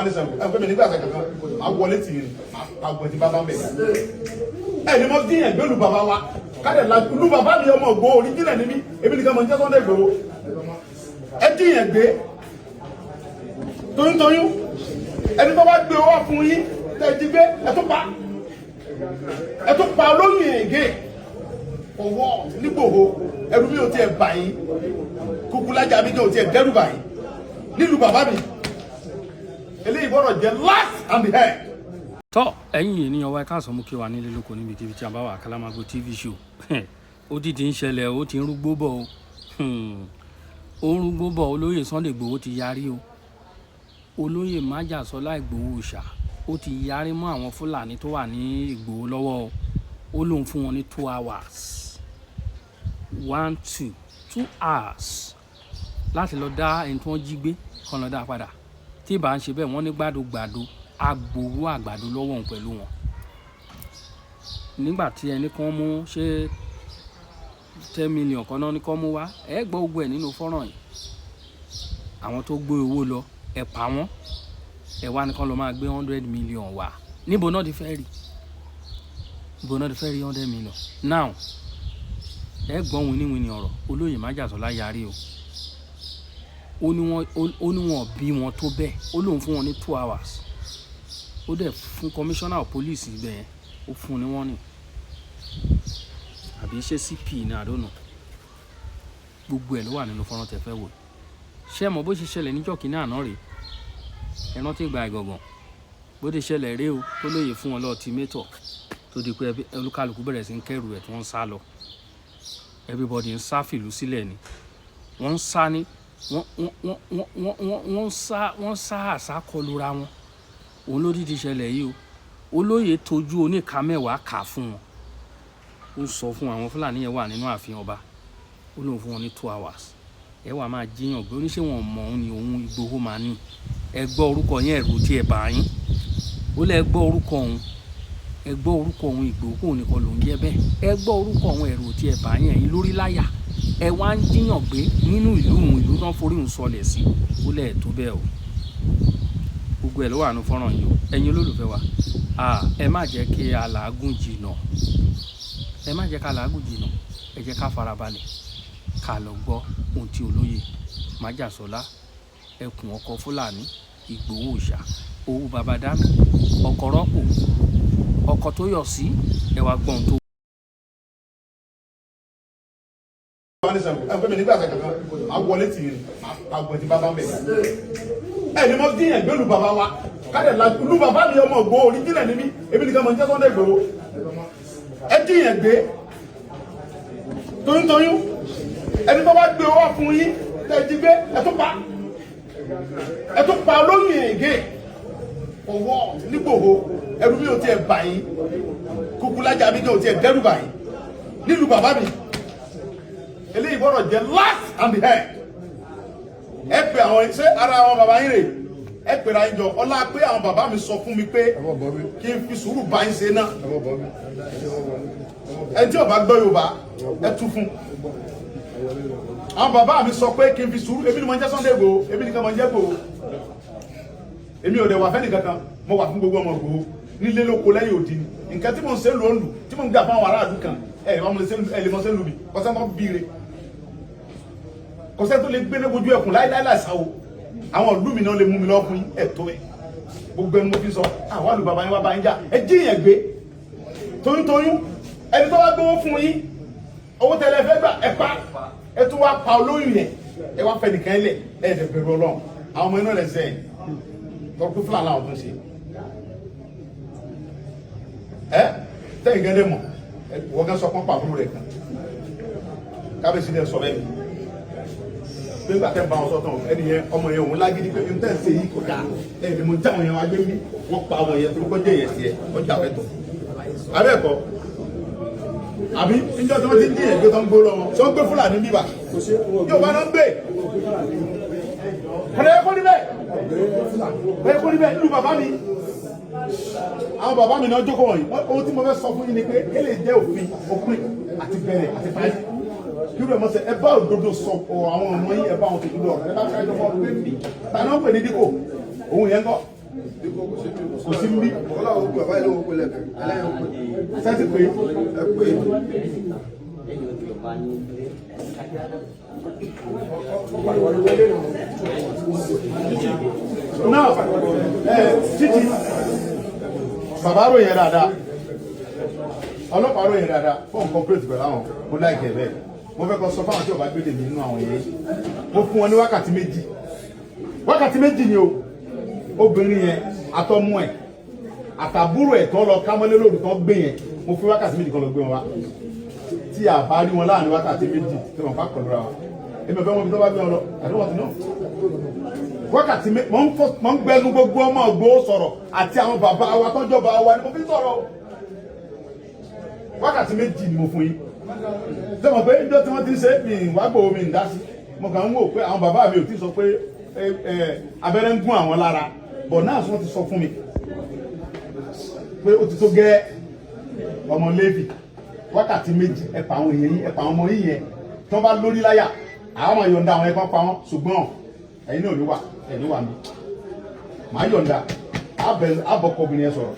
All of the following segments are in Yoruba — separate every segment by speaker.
Speaker 1: Yorùbá ní sẹ́wọ̀n ẹ̀ pé mi nígbà kankan máa wọlé tì í ni máa gbọ́n ti bàbá ń bẹ̀. Ẹ ní mo dín ẹgbẹ́ lu bàbá wa kádẹ̀ la lu bàbá mi ọmọ Ìgbòho original ní mi, èmi nìkan mọ̀ ní jẹ́ Sunday Ìgbòho. Ẹ dín ẹgbẹ́ toyúntoyún, ẹni tó bá gbé owó fún yín tẹ́ ẹ jí gbé, ẹ tún pa, ẹ tún pa olóyún ègé ọwọ́ nígbòho. Ẹrú mi ò tiẹ̀ bà yín, kúkúlájà mi ò tiẹ̀ dẹ́rù bà yín nílùú bàbá mi. Eléyìí gbọ́dọ̀ jẹ́ last and the end.
Speaker 2: Tọ́, ẹ̀yin ènìyàn wa, ẹ káàsán. Mú kí wa nílé lóko níbikíbi tí a bá wà. Àkàlàmàgbò TV show, ó ti ń ṣẹlẹ̀, ó ti ń rúgbó bọ̀ o. Ó ń rúgbó bọ̀. Olóyè Sunday Igboho ti yarí o. Olóyè Májàsọ́lá Ìgbòho Òòṣà, ó ti yarí mọ́ àwọn Fúlàní tó wà ní Ìgbòho lọ́wọ́ o. Ó lóun fún wọn ní 2 hours, 1 to 2 hours láti lọ dá ẹni tí wọ́n jí gbé kọ́ lọ dá padà. Tí ìbá ń ṣe bẹ́ẹ̀, wọ́n ní gbàdógbàdó agbowó àgbàdo lọ́wọ́ òun pẹ̀lú wọn. Nígbà tí ẹnì kan mú ṣé 10 million kan náà ní kán mú wá, ẹ gbọ́ gbogbo ẹ̀ nínú fọ́nrán yìí. Àwọn tó gbé owó lọ, ẹ pa wọ́n, ẹ wá ní kán lọ máa gbé 100 million wá. Níbo náà ti fẹ́ rí? Níbo náà ti fẹ́ rí 100 million now? Ẹ gbọ́ winiwini ọ̀rọ̀. Olóyè Májàsọ́lá yarí o. Ó ní wọ́n bí wọn tó bẹ́ẹ̀. Ó lóun fún wọn ní 2 hours. Ó dẹ̀ fún commissioner of police ibẹ̀ yẹn, ó fún ní wọ́n ní àbí ṣé CP ní, I don't know. Gbogbo ẹ̀ ló wà nínú fọ́nrán tẹ́ fẹ́ wò. Ṣé ẹ mọ̀ bó ṣe ṣẹlẹ̀ níjọ́ kínní àná rèé? Ẹ rántí ìgbà ìgàngàn bó ti ṣẹlẹ̀ rèé o, tó lóye fún wọn lọ́ọ́ ultimatum, tó di pé olúkálùkù bẹ̀rẹ̀ sí ń kẹ́rù ẹ̀ tí wọ́n ń sá lọ. Everybody ń sá fìlú sílẹ̀ ni. Wọ́n ń sá ní wọ́n ń sá, wọ́n sá àsá kọlura wọn. Òun ló dídí ṣẹlẹ̀ yìí o. Olóyè tójú oníka mẹ́wàá kà fún wọn. Ó sọ fún àwọn Fúlàní yẹn wà nínú ààfin ọba. Ó lóun fún wọn ní 2 hours. Ẹ wà máa jíyàn gbé oníṣẹ́ wọn mọ̀ òun ni òun Ìgbòho máa ní. Ẹ gbọ́ orúkọ yẹn, ẹ̀rù tí ẹ bá yín. Ó lẹ gbọ́ orúkọ òun, ẹ gbọ́ orúkọ òun Ìgbòho, kóun nìkan lòún jẹ́ bẹ́ẹ̀. Ẹ gbọ́ orúkọ òun, ẹ̀rù tí ẹ bá yín. Ẹ̀yin lórí láyà, ẹ wá ń jíyàn gbé nínú ìlú òun, ìlú náà forí òun sọlẹ̀ sí. Ó lẹ̀ tó bẹ́ẹ̀ o. Gbogbo ẹ̀ ló wà ní fọ́nrán yìí o. Ẹ̀yin olólùfẹ́ wa, ẹ má jẹ́ kí a làágùn jìnà, ẹ má jẹ́ ká làágùn jìnà. Ẹ jẹ́ ká farabalẹ̀ ká lọ gbọ́ ohun tí olóyè Májàsọ́lá ẹkùn ọkọ Fúlàní Ìgbòho Òòṣà, owó babadami, ọkọ rọ́pò ọkọ tó yọ̀ sí. Ẹ wá gbọ́ ohun tó.
Speaker 1: Yorùbá ní sẹ́wọ̀n ẹ̀ pé mi nígbà kankan máa wọlé tì í ni máa gbọ́n ti bàbá ń bẹ̀. Ẹ ní mo dín ẹgbẹ́ lu bàbá wa kádẹ̀ la lu bàbá mi ọmọ Ìgbòho original ní mi, èmi nìkan mọ̀ ní jẹ́ Sunday Ìgbòho. Ẹ dín ẹgbẹ́ toyúntoyún, ẹni tó bá gbé owó fún yín tẹ́ ẹ jí gbé, ẹ tún pa, ẹ tún pa olóyún ègé ọwọ́ nígbòho. Ẹrú mi ò tiẹ̀ bà yín, kúkúlájà mi ò tiẹ̀ dẹ́rù bà yín nílùú bàbá mi. Eléyìí gbọ́dọ̀ jẹ́ last and the end. Ẹ pè àwọn, ṣé ara àwọn bàbá yín rè? Ẹ pèrè àyín jọ. Ọlá pé àwọn bàbá mi sọ fún mi pé kí n fi sùúrù bá yín ṣe náà. Ẹ tí ò bá gbọ́ Yorùbá, ẹ tú fún. Àwọn bàbá mi sọ pé kí n fi sùúrù. Èmi ni mo ń jẹ́ Sunday Igboho, èmi nìkan mo ń jẹ́ Igboho. Èmi ò dẹ̀ wà fẹ́ni kankan, mo wà fún gbogbo ọmọ Igboho nílé lóko lẹ́yìn òdi ni. Nǹkan tí mo ń ṣe lò ń lù tí mo ń gbà fún àwọn aráàlú kan, ẹ ẹ lè mọ ṣe lù mí kọsẹ́ tó bí re, kọsẹ́ tó lè gbé ní ojú ẹkùn láíláí láìsáwó. Àwọn ìlú mi náà lè mú mi lọ fún ẹ tó ẹ. Gbogbo ẹnu mo fi sọ àwọn àlù bàbá yín wá bá yín jà. Ẹ jí yẹn gbé toyúntoyún, ẹni tó bá gbówó fún yín, owó tẹ́lẹ̀ fẹ́ gbà, ẹ pa, ẹ tún wá pa olóyún yẹn. Ẹ wá fẹ́ nìkan lẹ̀, ẹ ẹ̀ bẹ̀rù Ọlọ́run. Àwọn ọmọ inú rẹ̀ sẹ́yìn tọ́kú fúlàní àwọn tó ń ṣe ẹ tẹ́yìn gẹ́gẹ́ mọ̀. Wọ́n gán sọ pọ́n pàbúrò rẹ̀ kan. Kábíyèsí dẹ̀ sọ bẹ́ẹ̀ pé nígbà tẹ́ ń bá wọn sọ tán, ẹni yẹn, ọmọ yẹn, òun lágídí pé n tẹ́ ń ṣe yìí kò dáa. Ẹ ní mo ń táwọn yẹn wá gbé mi, wọ́n pa àwọn yẹn torí kó jẹ́ yẹn tiẹ̀ ọjà fẹ́ tọ̀ abẹ́ẹ̀kọ́ àbí níjọ́ tí wọ́n ti ń dín ẹ̀gbẹ́ tó ń gbó lọ́wọ́ tí wọ́n gbé Fúlàní bíbà yóò bá náà ń gbé kọ̀dẹ̀ kó níbẹ̀ kọ̀dẹ̀ kó níbẹ̀ nílùú bàbá mi. Àwọn bàbá mi náà jókòó wọ̀nyí. Ohun tí mo fẹ́ sọ fún yín ni pé kí lè jẹ́ òfin òpin àti bẹ̀rẹ̀ àti parí kí ló mọ̀ sẹ́. Ẹ bá òdodo sọ ọ àwọn ọmọ yín, ẹ bá wọn tòdodo ọ̀rọ̀. Ẹ bá kájọ fọ́ pé mi tani wọ́n pè ní dípò òun yẹn kọ́. Kò sí ń bí. Sẹ́tì pé now ẹ títí bàbá ròyìn dáadáa, ọlọ́pàá ròyìn dáadáa, fóun corporate pẹ̀lú àwọn. Mo láìkẹ́ bẹ́ẹ̀. Mo fẹ́ kọ́ sọ fáwọn tí ọba gbélé mi nínú àwọn yẹn. Mo fún wọn ní wákàtí 2, wákàtí 2 ni o. Obìnrin yẹn, àtọmọ ẹ̀, àtàbúrò ẹ̀ tó lọ kámọ́lé lóru tó gbé yẹn, mo fi wákàtí 2 kan lọ gbé wọn wá. Tí a bá rí wọn láàrin wákàtí 2 tí wọn bá kọlu ra wa, èmi ò fẹ́ wọn bí tó bá gbé wọn lọ. I don't want to know. Wákàtí mé mọ̀ ń fọ, mọ̀ ń gbẹnu gbogbo ọmọ Ìgbòho sọ̀rọ̀ àti àwọn bàbá wa tọ́jọba wa ni mo fi sọ̀rọ̀ o. Wákàtí 2 ni mo fún yín. Ṣé mo pé ìjọ tí wọ́n ti ń ṣe mi wá gbòó, mi ń dá sí. Mo kàn ń wò pé àwọn bàbá mi ò tí sọ pé abẹ́rẹ́ ń gún àwọn lára bọ̀ náà. Wọ́n ti sọ fún mi pé ó ti tó gẹ́. Ọmọ Léfì, wákàtí 2, ẹ pa àwọn èèyàn yín, ẹ pa àwọn ọmọ yín yẹn. Tí wọ́n bá lórí láyà, àwọn máa yọ̀ǹda àwọn ẹ̀kọ́ pa wọ́n, ṣùgbọ́n ẹ̀yin náà ò ní wà, ẹ̀ ní wà mí. Màá yọ̀ǹda abọ́kọ obìnrin yẹn sọ̀rọ̀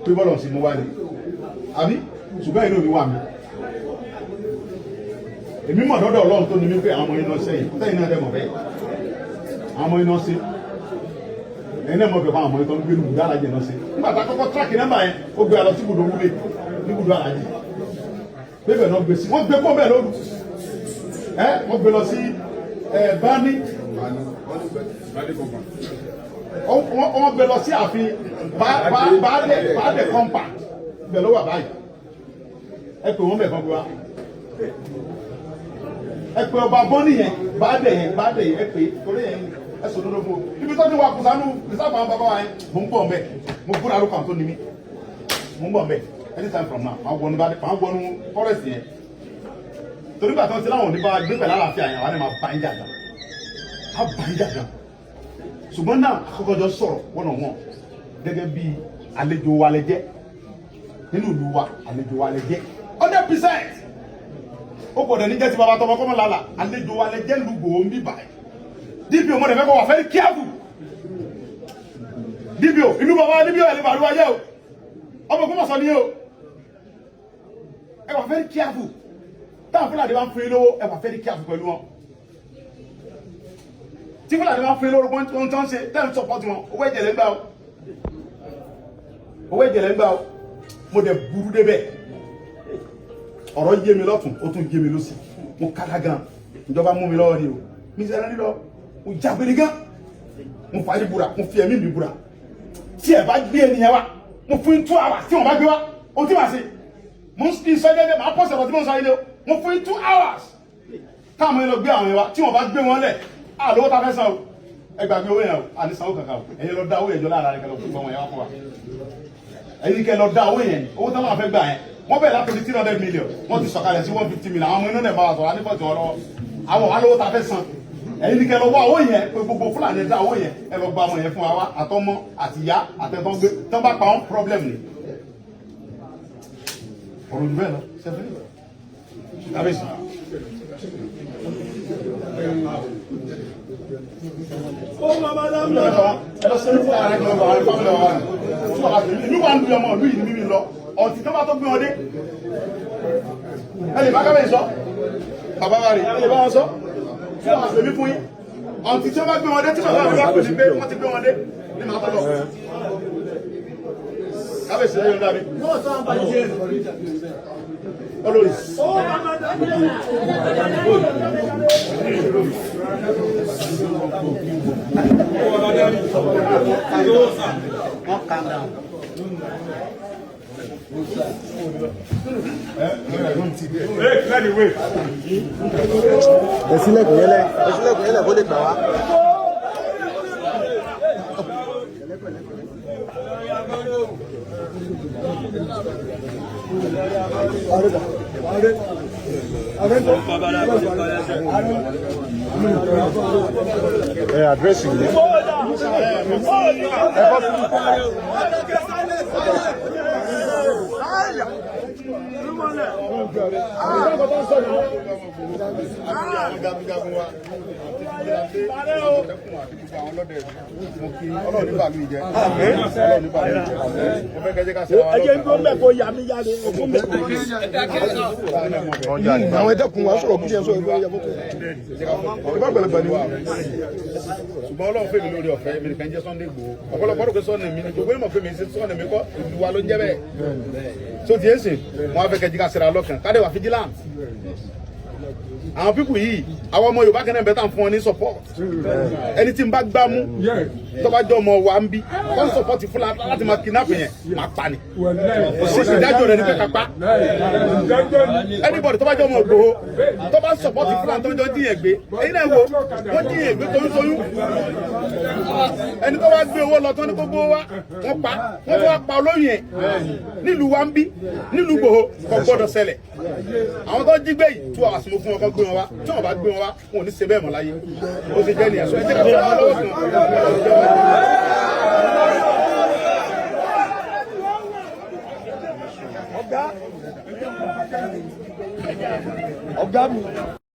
Speaker 1: pé bọ́lọ̀ sí mú wá ni àbí, ṣùgbọ́n ẹ̀yin náà ò ní wà mí. Èmi mọ̀ dọ́dọ̀ Ọlọ́run tó ní mí pé àwọn ọmọ yín náà sẹ́yìn sẹ́yìn náà dẹ̀ mọ̀ bẹ́ẹ̀. Àwọn ọmọ yín náà ṣe, ẹ̀yin náà mọ̀ bẹ́ẹ̀ fún àwọn ọmọ yín tó ń gbé ní ibùdó alájẹ náà ṣe. Nígbà tá a kọ́kọ́ track nọ́mbà yẹn, ó gbé alọ sí ibùdó wúlé ní ibùdó alájẹ bẹ́ẹ̀ náà gbé sí. Wọ́n gbé kó bẹ́ẹ̀ lóru ẹ, wọ́n gbé lọ sí ẹ bani, wọ́n gbé lọ sí ààfin baálẹ̀ kọ́ńpà. Bẹ́ẹ̀ ló wà báyìí. Ẹ pè wọ́n bẹ̀ kán gbé wa. Ẹ pè ọba bọ́ọ̀nì yẹn, baálẹ̀ yẹn, baálẹ̀ yẹn, ẹ pè torí yẹn. Ẹ sọ dodo fún o. Ibi tó ti wà kùsànù rìsáàfù àwọn bàbá wa yẹn, mò ń bọ̀ mbẹ́. Mo búra ló kàn tó ní mi, mò ń bọ̀ mbẹ́. Anytime from now, máa wọnú baálẹ̀, máa wọnú forest yẹn, torí gbà tó ń ti láwọn òní bá gbé pẹ̀lú àlàáfíà yẹn, àwọn ni máa bá ń jà gan, á bá ń jà gan. Ṣùgbọ́n náà, àkọ́kọ́ jọ sọ̀rọ̀ one on one gẹ́gẹ́ bí àlejò wa lẹ jẹ́ nínú ìlú wa. Àlejò wa lẹ jẹ́ 100%. Ó gbọ́dọ̀ ní jẹ́ ti bàbá tọmọ kọ́mọ lálà. Àlejò wa lẹ jẹ́ ìlú Ìgbòho ń bí báyìí. DPO, mo dẹ̀ fẹ́ kọ́ wà very careful. DPO, ìlú bàbá DPO ẹ̀ lè bàlúwa jẹ́ o. Ọmọ Ògbómọ̀ṣọ́ ni o. Ẹ wà very careful. Táwọn Fúlàní bá ń fún yín lówó, ẹ wà very careful pẹ̀lú wọn. Tí Fúlàní bá ń fún yín lówó, wọn tó ń ṣe tẹ́ ń support wọn, owó ẹ̀jẹ̀ lẹ́ ń gbà o, owó ẹ̀jẹ̀ lẹ́ ń gbà o. Mo dẹ̀ burú débẹ̀. Ọ̀rọ̀ yé mi lọ́tún, ó tún yé mi lọ́sì. Mo kálá gan. Ìjọba mú mi lọ́wọ́ ni o. Mi sẹ́ra nílọ, mo jágbére gan. Mo fàájì búra, mo fi ẹ̀mí mi búra. Tí ẹ bá gbé ẹnìyẹn wá, mo fún yín 2 hours. Tí wọn bá gbé wá, ohun tí màá ṣe, mo ń fi sọ jẹ́jẹ́, màá pọ̀ sọ̀rọ̀ tí mo ń sọ yìí ni o. Mo fún yín 2 hours káwọn yẹn lọ gbé àwọn yẹn wá. Tí wọn bá gbé wọn lẹ̀, á lówó ta fẹ́ san o. Ẹ gbàgbé owó yẹn o, àní sanwó kankan o. Ẹ̀yin lọ dá owó yẹn jọ lára rẹ, kẹ́ lọ fún wọn yẹn wá fún wa. Ẹ̀yin kẹ́ lọ dá owó yẹn. Owó táwọn afẹ́ gbà yẹn, wọ́n bẹ̀rẹ̀ látòrí 300 million, wọ́n ti sọ̀kalẹ̀ sí 150 million. Àwọn ọmọ inú náà bá wa sọ̀rọ̀ anífọ̀tì wọn lọ́wọ́. Àwọn wà lówó ta fẹ́ san. Ẹ̀yin ní kẹ́ lọ wá owó yẹn pé gbogbo Fúlàní dá owó yẹn, ẹ lọ gba ọmọ yẹn fún wa wá, àtọmọ àtìyá àtẹtọ́ gbé. Tọ́ bá pa wọn, problem ni. Ọ̀rọ̀ jù bẹ́ẹ̀ lọ sẹ́fẹ́ kábíyèsí. Ẹ lọ sẹ́ni fún ara ẹgbẹ́ ọ̀rọ̀ family ọ̀rọ̀ ìlú wa ń lu ọmọ ìlú yìí ní mímí lọ ọ̀tí tó bá tó gbé wọn dé. Ẹ lè bá kábíyèsí sọ, bàbá wa rè, ẹ lè bá wọn sọ fún àwọn àgbèmí fún yín. Ọ̀tí tí wọ́n bá gbé wọn dé, tí bàbá mi bá pè mí pé wọ́n ti gbé wọn dé ní màá tó lọ. Kábíyèsí, lẹ́yìn ọ̀dọ́ mi olórí.
Speaker 3: Wọ́n calm down.
Speaker 4: Ẹ sílẹ̀kùn yẹlẹ, ẹ sílẹ̀kùn yẹlẹ kó lè gbà wá. Ẹ àdírẹ́sì yìí. Ẹ bọ́ sí.
Speaker 1: Àwọn jagunjagun wa àti vigilante, àmọ̀tẹ́kùn àti gbogbo àwọn ọlọ́dẹ ìlú, mo kí Ọlọ́run ní bàálù ìjẹ. Ọlọ́run ní bàálù ìjẹ. Mo fẹ́ kẹ́ jẹ́ ká ṣe àwọn
Speaker 5: Ẹ jẹ́ ń gbọ́ mẹ́ kó yà mí jáde ògún mi.
Speaker 4: Àwọn ẹ̀dẹ́kun wa sọ̀rọ̀ bí ṣe ń sọ ìgbà yàgò tó. Ìbá gbẹ̀lẹ̀gbẹ̀ ni wọ́n.
Speaker 1: Ṣùgbọ́n Ọlọ́run fèmí lórí ọ̀fẹ́ mi nìkan jẹ́ Sunday Igboho. Ọ̀pọ̀lọpọ̀ rò pé sọ́ọ̀nì mi ni gbogbo ìmọ̀ pé mi ṣe sọ́ọ̀nì mi kọ́, ìlú wa ló ń jẹ́ bẹ́ẹ̀. Tó ti yé sìn, wọn á fẹ́ kẹ́ jí ká ṣe ra lọ́kàn kádé wà vigilant. Àwọn people yìí, àwọn ọmọ Yorùbá kan náà bẹ́ẹ̀ tà ń fún wọn ní support. Ẹni tí ń bá gbá mú, tó bá jọ ọmọ wa ń bí wọ́n support fúnra láti máa kidnap yẹn, máa pa ni. Kò sí ìdájọ́ rẹ̀ ní pé ká pa anybody. Tó bá jọ ọmọ Ìgbòho tó bá support fúlàní tó ń jọ jíyàn gbé, èyí náà wo wọ́n jíyàn gbé tó ń soyún, ẹni tó wá gbé owó lọ tó ní kó gbówó wá, wọ́n pa wọ́n, tó wá pa olóyún ẹ̀ nílùú wa ń bí, nílùú Ìgbòho. Kò gbọ́dọ̀ ṣẹlẹ̀. Àwọn tó jí gbé yìí, 2 hours mo fún wọn kó gbé wọn wá. Tí wọn bá gbé wọn wá, wọn ò ní ṣe bẹ́ẹ̀ mọ́ láyé. Ó ṣe jẹ́ nìyẹn. Sọ ẹ jẹ́ ká fún wọn lọ́wọ́ kan.
Speaker 5: Ọ̀gá, ọ̀gá mi.